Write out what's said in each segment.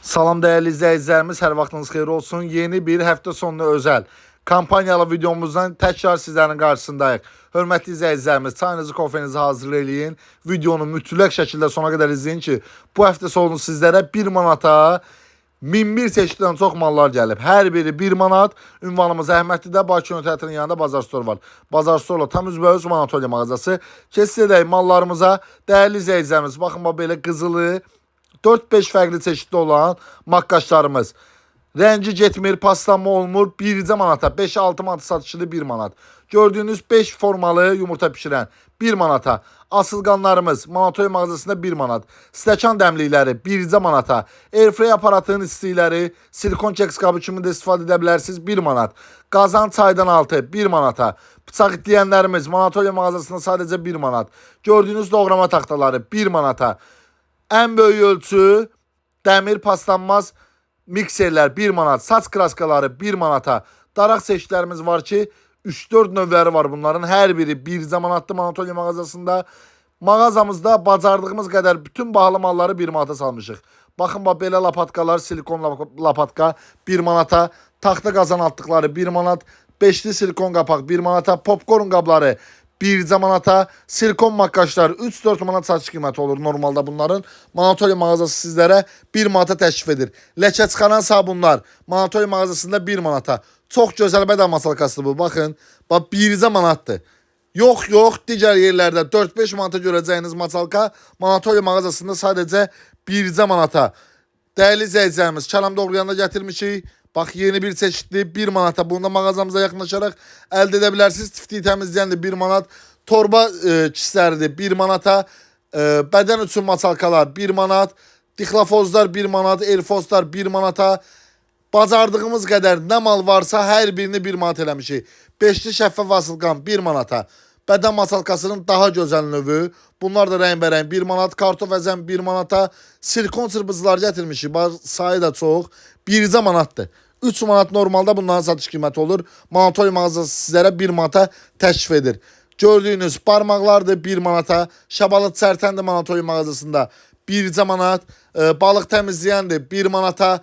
Salam dəyərli izləyicilərimiz, hər vaxtınız xeyir olsun. Yeni bir həftə sonuna özəl kampaniyalı videomuzdan təkrar sizlərin qarşısındayıq. Hörmətli izləyicilərimiz, çayınızı, kofenizi hazır eləyin. Videonu mütləq şəkildə sona qədər izləyin ki, bu həftə sonu sizlərə 1 manata 1001 çeşiddən çox mallar gəlib. Hər biri 1 manat. Ünvanımız Əhmədlidə, Bakı Teatrının yanında Bazar Store var. Bazar Store-la tam üzbəüz Manatoliya mağazası. Keçid edək mallarımıza. Dəyərli izləyicilərimiz, baxın bax belə qızılı 4-5 fərqli çeşidli olan maqqaşlarımız. Rəngi getmir, paslanma olmur. 1 manata, 5-6 manat satışıdır 1 manat. Gördüyünüz 5 formalı yumurta pişirən 1 manata. Asılqanlarımız Manatoy mağazasında 1 manat. Stəkan dəmlikləri 1 manata. Airfryer aparatının istilikləri, silikon keks qabı kimi də istifadə edə bilərsiniz 1 manat. Qazan çaydan altı 1 manata. Bıçaq itləyənlərimiz Manatoliya mağazasında sadəcə 1 manat. Gördüyünüz doğrama taxtaları 1 manata. Ən böyük ölçü dəmir paslanmaz mikserlər 1 manat, saç kraskaları 1 manata. Daraq çeşidlərimiz var ki, 3-4 növləri var bunların. Hər biri 1 manatdır Manatoliya mağazasında. Mağazamızda bacardığımız qədər bütün bahalı malları 1 manata salmışıq. Baxın bax belə lapatkalar, silikon lapatka 1 manata, taxta qazan altlıqları 1 manat, beşli silikon qapaq 1 manata, popkorn qabları 1 manata, silikon makkaşlar 3-4 manat satış qiyməti olur normalda bunların. Manatoliya mağazası sizlərə 1 manata təklif edir. Ləkə çıxaran sabunlar Manatoliya mağazasında 1 manata. Çox gözəl bədən masalkasıdır bu. Baxın, bax 1 manatdır. Yox, yox, digər yerlərdə 4-5 manata görəcəyiniz masalka Manatoliya mağazasında sadəcə 1 manata. Dəyərli izləyicilərimiz, kəlam doğrayanda gətirmişik. Bax yeni bir çeşidli 1 manata. Bunu da mağazamıza yaxınlaşaraq əldə edə bilərsiniz. Tiftiyi təmizləyən də 1 manat. Torba kisləridir 1 manata. Bədən üçün masalkalar 1 manat. Dixlofozlar 1 manat, elfoslar 1 manata. Bacardığımız qədər nə mal varsa hər birini 1 manat eləmişik. Beşli şəffaf asılqan 1 manata. Bədən masalkasının daha gözəl növü. Bunlar da rəngbərəng 1 manat. Kartof əzən 1 manata. Silikon çırpıcılar gətirmişik. Bax, sayı da çox. 1 manatdır. 3 manat normalda bunların satış qiyməti olur. Manatoliya mağazası sizlərə 1 manata təklif edir. Gördüyünüz barmaqlardır 1 manata. Şabalıt sərtəndir Manatoliya mağazasında 1 manat. Balıq təmizləyəndir 1 manata.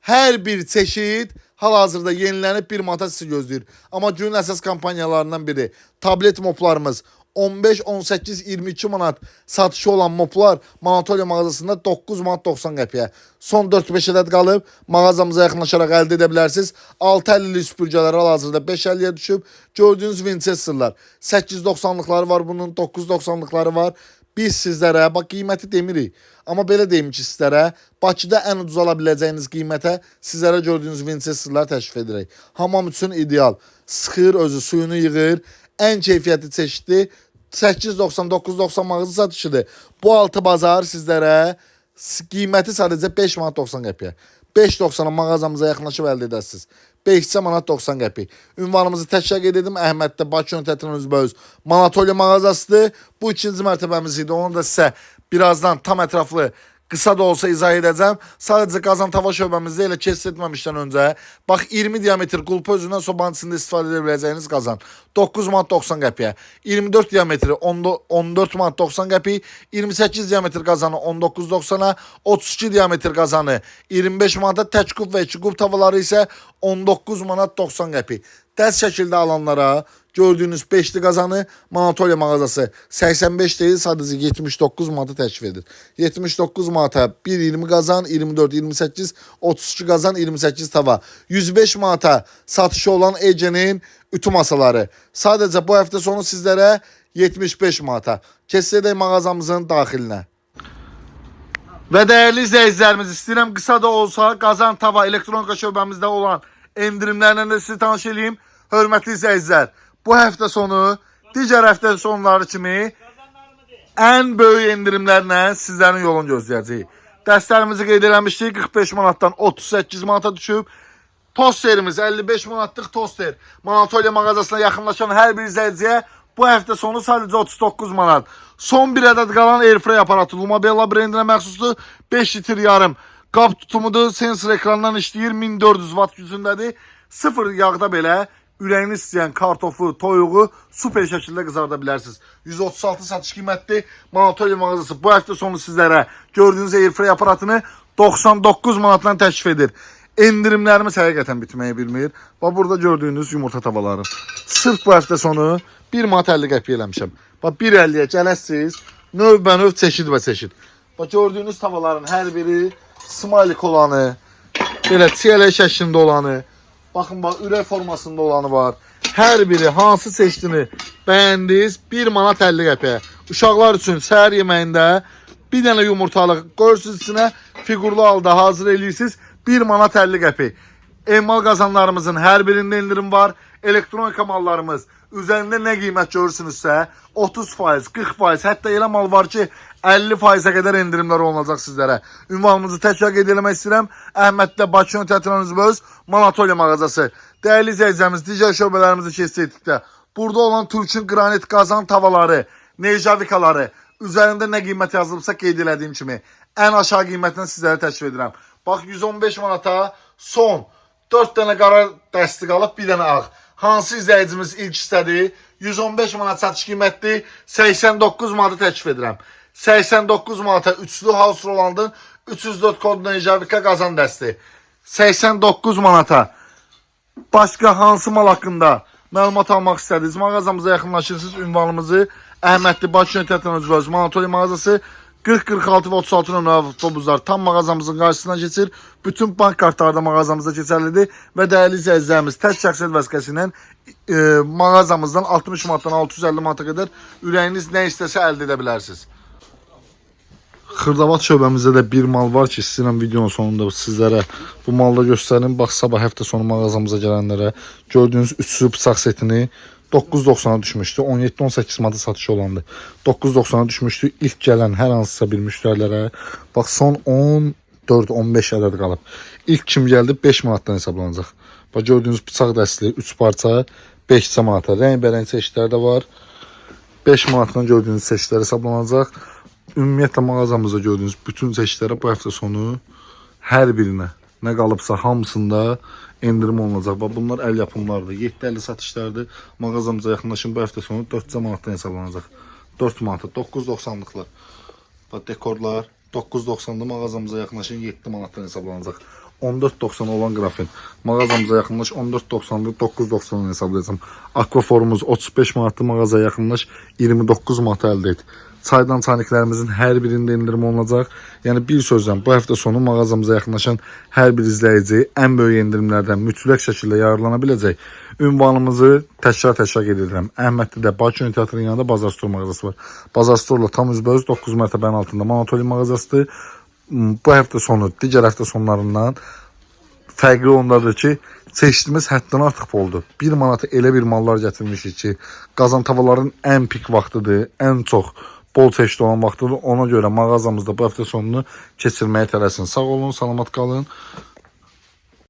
Hər bir çeşid hal-hazırda yenilənib 1 manata sizi gözləyir. Amma günün əsas kampaniyalarından biri tablet moplarımız 15, 18, 22 manat satışı olan moplar Manatoliya mağazasında 9 manat 90 qəpiyə. Son 4-5 ədəd qalıb. Mağazamıza yaxınlaşaraq əldə edə bilərsiniz. 6.50-lik süpürgələr hal-hazırda 5.50-yə düşüb. Gördüyünüz Winchester'lar 8.90-lıqları var bunun, 9.90-lıqları var. Biz sizlərə, bax qiyməti demirik. Amma belə deyim ki sizlərə, Bakıda ən ucuz ala biləcəyiniz qiymətə sizlərə gördüyünüz Winchester'lar təklif edirik. Hamam üçün ideal. Sıxır, özü suyunu yığır. Ən keyfiyyətli çeşidli 8.90 9.90 mağaza satışıdır. Bu altı bazar sizlərə qiyməti sadəcə 5 manat 90 qəpiyə. 5.90-a mağazamıza yaxınlaşıb əldə edəsiniz. 5 manat 90 qəpik. Ünvanımızı təkrar qeyd edim. Əhməddə Bakı Teatrının üzbəüz Manatoliya mağazasıdır. Bu ikinci mərtəbəmiz idi. Onu da sizə birazdan tam ətraflı qısa da olsa izah edəcəm. Sadəcə qazan tava şöbəmizdə elə keçid etməmişdən öncə bax 20 diametr qulpu özündən sobanın içində istifadə edə biləcəyiniz qazan 9 manat 90 qəpiyə. 24 diametri 14 manat 90 qəpik, 28 diametr qazanı 19.90-a, 32 diametr qazanı 25 manata, tək qub və iki qub tavaları isə 19 manat 90 qəpik. Dəst şəkildə alanlara gördüyünüz beşli qazanı Manatoliya mağazası 85 deyil, sadəcə 79 manata təklif edir. 79 manata 1.20 qazan, 24, 28, 32 qazan, 28 tava. 105 manata satışı olan Ege'nin ütü masaları. Sadəcə bu həftə sonu sizlərə 75 manata. Keçid edək mağazamızın daxilinə. Və dəyərli izləyicilərimiz, istəyirəm qısa da olsa qazan tava elektronika şöbəmizdə olan endirimlərlə də sizi tanış eləyim. Hörmətli izləyicilər, bu həftə sonu digər həftə sonları kimi ən böyük endirimlərlə sizlərin yolunu gözləyəcəyik. Dəstlərimizi qeyd eləmişdik, 45 manatdan 38 manata düşüb. Tosterimiz 55 manatlıq toster. Manatoliya mağazasına yaxınlaşan hər bir izləyiciyə bu həftə sonu sadəcə 39 manat. Son bir ədəd qalan Airfryer aparatı Lumabella brendinə məxsusdur. 5 litr yarım qab tutumudur. Sensor ekrandan işləyir. 1400 watt gücündədir. Sıfır yağda belə ürəyiniz istəyən kartofu, toyuğu super şəkildə qızarda bilərsiniz. 136 satış qiymətli Manatoliya mağazası bu həftə sonu sizlərə gördüyünüz Airfryer aparatını 99 manatdan təklif edir. Endirimlərimiz həqiqətən bitməyi bilmir. Bax burada gördüyünüz yumurta tavaları. Sırf bu həftə sonu 1 manat 50 qəpik eləmişəm. Bax 1.50-yə gələsiz, növbənöv çeşid və çeşid. Bax gördüyünüz tavalların hər biri smalik olanı, belə çiyələk şəklində olanı, baxın bax ürək formasında olanı var. Hər biri hansı seçdini bəyəndiniz 1 manat 50 qəpiyə. Uşaqlar üçün səhər yeməyində bir dənə yumurtalıq qoyursunuz içinə, fiqurlu halda hazır eləyirsiniz 1 manat 50 qəpik. Emal qazanlarımızın hər birində endirim var. Elektronika mallarımız üzərində nə qiymət görürsünüzsə 30%, 40%, hətta elə mal var ki 50%-ə qədər endirimlər olunacaq sizlərə. Ünvanımızı təkrar qeyd eləmək istəyirəm. Əhməddə Bakı Teatrının üzbəüz Manatoliya mağazası. Dəyərli izləyicilərimiz, digər şöbələrimizi keçsək burada olan Türkün qranit qazan tavaları, nejavikaları üzərində nə qiymət yazılıbsa qeyd elədiyim kimi ən aşağı qiymətlə sizlərə təklif edirəm. Bax 115 manata son 4 dənə qara dəsti qalıb, bir dənə ağ. Hansı izləyicimiz ilk istədi? 115 manat satış qiymətli, 89 manata təklif edirəm. 89 manata üçlü House Roland'ın 304 kodlu Nejavika qazan dəsti. 89 manata. Başqa hansı mal haqqında məlumat almaq istədiniz? Mağazamıza yaxınlaşırsınız. Ünvanımızı Əhmədli Bakı Teatrının üzbəüz Manatoliya mağazası 40, 46 və 36 nömrəli avtobuslar tam mağazamızın qarşısından keçir. Bütün bank kartları da mağazamıza keçərlidir və dəyərli izləyicilərimiz tək şəxsiyyət vəsiqəsi ilə mağazamızdan 60 manatdan 650 manata qədər ürəyiniz nə istəsə əldə edə bilərsiniz. Xırdavat şöbəmizdə də bir mal var ki, sizinlə videonun sonunda sizlərə bu malı da göstərim. Bax sabah həftə sonu mağazamıza gələnlərə gördüyünüz üçlü bıçaq setini 9.90-a düşmüşdü. 17-18 manata satışı olandı. 9.90-a düşmüşdü. İlk gələn hər hansısa bir müştərilərə bax son 14-15 ədəd qalıb. İlk kim gəldi 5 manatdan hesablanacaq. Bax gördüyünüz bıçaq dəstli 3 parça 5 manata. Rəngbərəng çeşidlər də var. 5 manatdan gördüyünüz çeşidlər hesablanacaq. Ümumiyyətlə mağazamızda gördüyünüz bütün çeşidlərə bu həftə sonu hər birinə nə qalıbsa hamısında endirim olunacaq. Bax bunlar əl yapımlardır. 7.50 satışlardır. Mağazamıza yaxınlaşın bu həftə sonu 4 manatdan hesablanacaq. 4 manata 9.90-lıqlar. Bax dekorlar 9.90-da mağazamıza yaxınlaşın 7 manatdan hesablanacaq. 14.90 olan qrafin. Mağazamıza yaxınlaş 14.90-lı 9.90-dan hesablayacağam. Akvaforumuz 35 manatlı mağazaya yaxınlaş 29 manata əldə et. Çaydan çayniklərimizin hər birində endirim olunacaq. Yəni bir sözlə bu həftə sonu mağazamıza yaxınlaşan hər bir izləyici ən böyük endirimlərdən mütləq şəkildə yararlana biləcək. Ünvanımızı təkrar qeyd edirəm. Əhmədlidə Bakı Teatrının yanında Bazar Store mağazası var. Bazar Store-la tam üzbəüz 9 mərtəbənin altında Manatoli mağazasıdır. Bu həftə sonu digər həftə sonlarından fərqli ondadır ki, çeşidimiz həddən artıq boldur. 1 manata elə bir mallar gətirmişik ki, qazan tavalların ən pik vaxtıdır, ən çox bol çeşid olan vaxtıdır. Ona görə mağazamızda bu həftə sonunu keçirməyə tələsin. Sağ olun, salamat qalın.